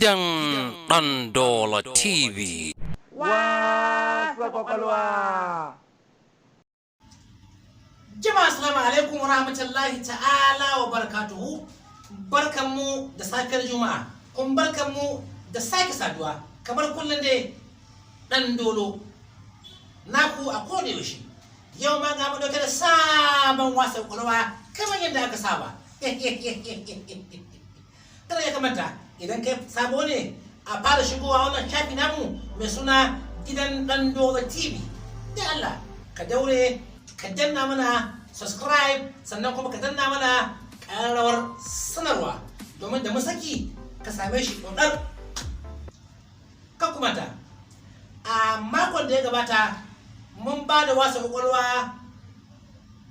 Gidan Ɗandola TV. Wasa kwakwalwa. Jama'a, assalamu alaikum wa rahmatullahi ta'ala wa barakatuhu. Barkanmu da safiyar Juma'a, kuma barkanmu da sake saduwa. Kamar kullum dai, ɗan dolo naku a koda yaushe. Yau ma ga mu ɗauke da sabon wasan kwakwalwa kamar yadda aka saba. Kada ya kamata idan kai sabo ne a fara shigowa wannan shafi namu mai suna Gidan Ɗan Dolo TV. Da Allah ka daure ka danna mana subscribe, sannan kuma ka danna mana ƙararrawar sanarwa, domin da mun saki ka same shi ɗoɗar. Ka kumata a makon da ya gabata mun ba da wasa kwakwalwa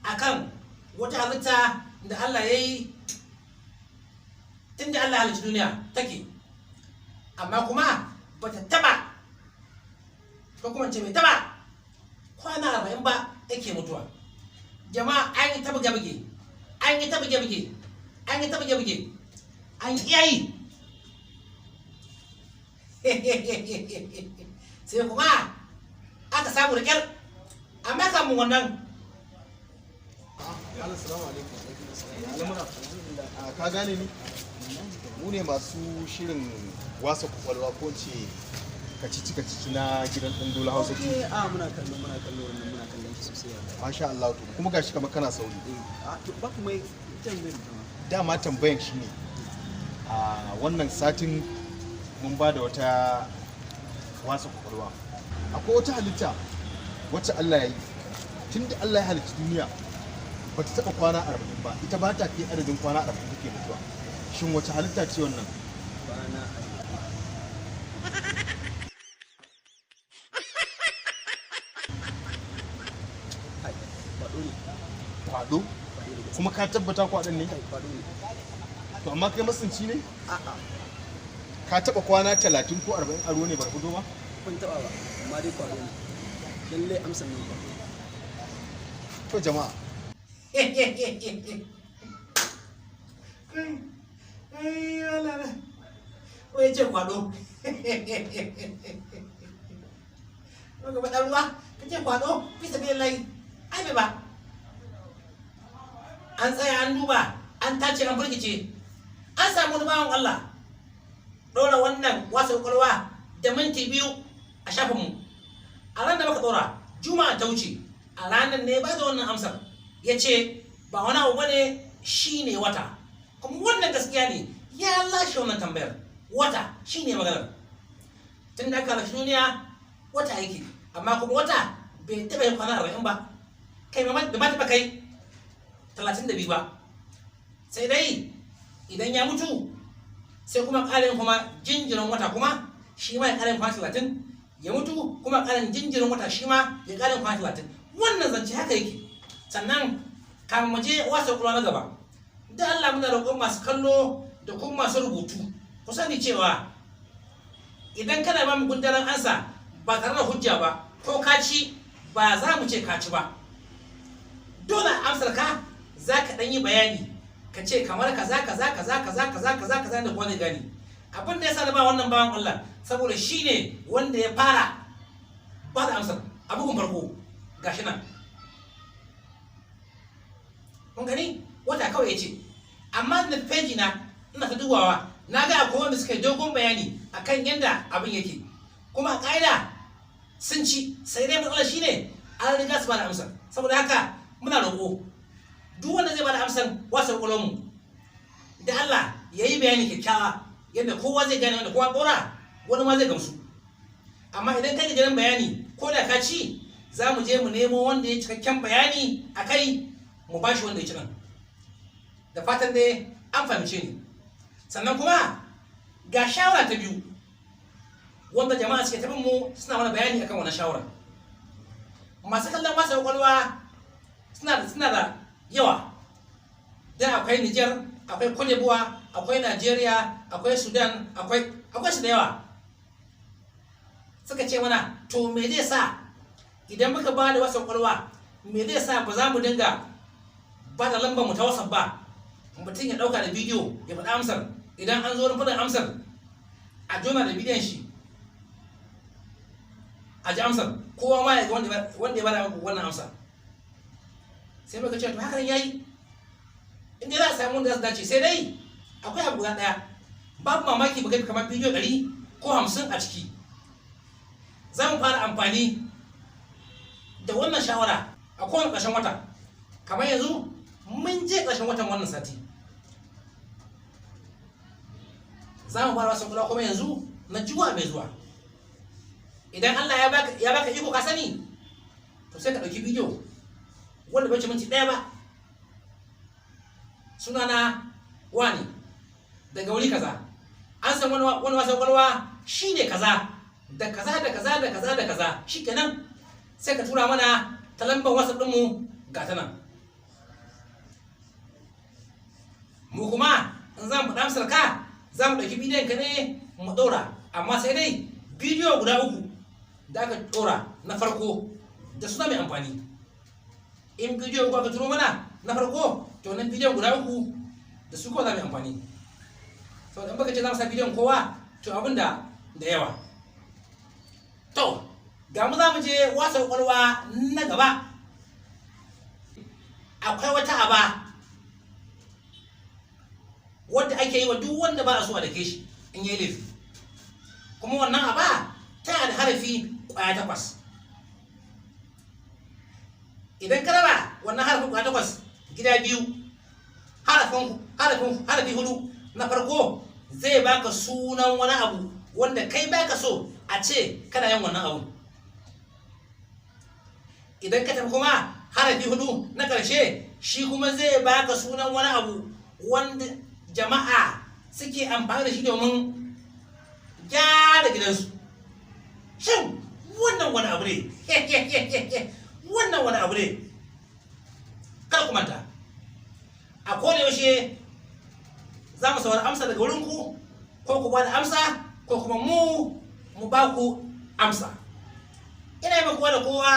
akan wata halitta da Allah ya yi tun da Allah halicci duniya take, amma kuma bata taba, ko kuma ce bai taba kwana 40 ba yake mutuwa. Jama'a, an yi ta buge-buge, an yi ta buge-buge, an yi ta buge-buge, an iya yi, sai kuma aka samu da kyar. Amma kamun wannan, Assalamu alaikum. Al'amura. Ka gane ni? Mu ne masu shirin wasa kwakwalwa, ko ce kacici kacici na Gidan Ɗan Dole Hausa TV. A, muna kallo, muna kallo wannan, muna kallon shi sosai wallahi. Masha Allah, to kuma gashi kamar kana sauri. Eh, a to, ba kuma tambayar da ma. Dama tambayan shine, a wannan satin mun ba da wata wasa kwakwalwa. Akwai wata halitta wacce Allah ya yi tun da Allah ya halicci duniya ba ta taɓa kwana 40 ba, ita ba ta kai adadin kwana 40 take mutuwa. Shin wace halitta ce wannan? Kwana. Ai, kwaɗo ne. Kwado? Kwaɗo ne gaskiya. Kuma ka tabbata kwadon ne? Kai, kwaɗo ne. To amma kai masunci ne? A'a. Ka taɓa kwana 30 ko 40 a ruwa ne ba fito ba? Ban taɓa ba, amma dai kwaɗo ne. Lallai amsan nan kwaɗo ne. To jama'a. Ai, ai, wala na. Wai ce kwado. Maka faɗa ruwa, ka ce kwado, fi sabilillahi. Ai bai ba. An tsaya an duba, an tace, an burkice. An samu wani bawan Allah. Ɗora wannan wasa kwakwalwa da minti 2 a shafinmu. A ran da muka ɗora, Juma'a ta wuce, a ranar ne ba da wannan amsar. Ya ce ba wani abu bane, shi ne wata. Kuma wannan gaskiya ne, ya lashe wannan tambayar. Wata shi ne maganar. Tun da aka halarci duniya wata yake, amma kuma wata bai taɓa yin kwana 40 ba. Kai, bai ma taɓa kai 32 ba. Sai dai idan ya mutu, sai kuma ƙarin kuma jinjirin wata, kuma shi ma ya ƙarin kwana 30, ya mutu, kuma ƙarin jinjirin wata, shi ma ya ƙarin kwana 30. Wannan zance haka yake. Sannan kamun mu je wasa kula na gaba, da Allah muna roƙon masu kallo da kuma masu rubutu, ku sani cewa idan kana ba mu gundaran ansa ba tare da hujja ba, ko ka ci, ba za mu ce ka ci ba. Dole amsar ka za ka ɗan yi bayani, ka ce kamar kaza kaza kaza kaza kaza kaza kaza da kowa zai gani. Abin da ya sa na ba wannan bawan Allah, saboda shi ne wanda ya fara ba da amsar a bugun farko. Gashi nan kun gani, wata kawai ya ce. Amma da feji na ina ta dubawa, na ga akwai wanda suka yi dogon bayani akan yadda abin yake, kuma a ƙa'ida sun ci. Sai dai matsalar shi ne an riga su ba da amsar. Saboda haka muna roƙo, duk wanda zai ba da amsar wasa mu, da Allah ya yi bayani kyakkyawa yadda kowa zai gane, wanda kowa ɗora wani ma zai gamsu. Amma idan ka gajeren bayani, ko da ka ci, za mu je mu nemo wanda ya cikakken bayani a kai, mu ba shi wanda ya ci nan. Da fatan dai an fahimce ni. Sannan kuma ga shawara ta biyu wanda jama'a suke tabin mu suna mana bayani akan wannan shawara. Masu kallon wasa kwakwalwa suna da yawa, dan akwai Niger, akwai Cote d'Ivoire, akwai Nigeria, akwai Sudan, akwai su da yawa. Suka ce mana, to me zai sa idan muka ba da wasa kwakwalwa, me zai sa ba za mu dinga ba da lambar mu ta WhatsApp ba, mutum ya dauka da bidiyo ya faɗi amsar, idan an zo wurin faɗin amsar A jona da bidiyon shi a ji amsar, kowa ma ya ga wanda ya bada wannan amsa. Sai muka ce to, hakan yayi inda za a samu wanda za su dace. Sai dai akwai abu guda ɗaya, babu mamaki mu ga kamar bidiyo 100 ko 50 a ciki. Za mu fara amfani da wannan shawara a kowane ƙarshen wata. Kamar yanzu mun je ƙarshen watan wannan sati, za mu fara wasan kula kuma yanzu na juwa mai zuwa. Idan Allah ya baka iko ka sani, to sai ka ɗauki bidiyo wanda bai ci minti 1 ba. Sunana wani daga wuri kaza, an san wani wasan kwalwa shine kaza da kaza da kaza da kaza da kaza. Shikenan, sai ka tura mana ta lambar WhatsApp ɗinmu, ga ta nan. Mu kuma in za mu faɗa amsar ka, za mu ɗauki bidiyon ka ne mu ɗora. Amma sai dai bidiyo guda uku da aka ɗora na farko da suna mai amfani, in bidiyo uku aka turo mana na farko, to nan bidiyon guda uku da su kawai za mu yi amfani. Saboda in baka ce za mu sa bidiyon kowa, to abin da yawa. To ga mu za mu je wasa kwakwalwa na gaba. Akwai wata aba wadda ake yi wa duk wanda ba a so a dake shi in yi laifi, kuma wannan aba tana da harafi kwaya takwas. Idan ka raba wannan harafin kwaya takwas gida biyu, harafin harafin harafi hudu na farko zai baka sunan wani abu wanda kai baka so a ce kana yin wannan abu. Idan ka tafi kuma harafi hudu na ƙarshe, shi kuma zai baka sunan wani abu wanda jama'a suke amfani da shi domin gyara gidansu. Shin wannan wani abu ne? Wannan wani abu ne? Kar ku manta, a koda yaushe za mu saurari amsa daga wurinku, ko ku ba da amsa ko kuma mu mu ba ku amsa. Ina yi kowa da kowa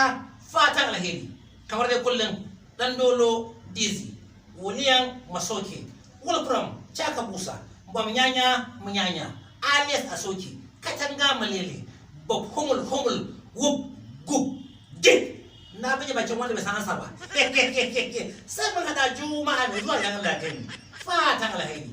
fatan alheri kamar dai kullum. Dan Dolo Dizi Wuliyan Masoke Wolfram Chaka Busa Bamnyanya Munyanya alias Asoki Katanga Malele Bob Humul Humul Wub Gub Gib. Na bije bakin wanda bai san ansa ba. Sai mun hada juma'a mai zuwa idan Allah ya kai mu. Fatan alheri.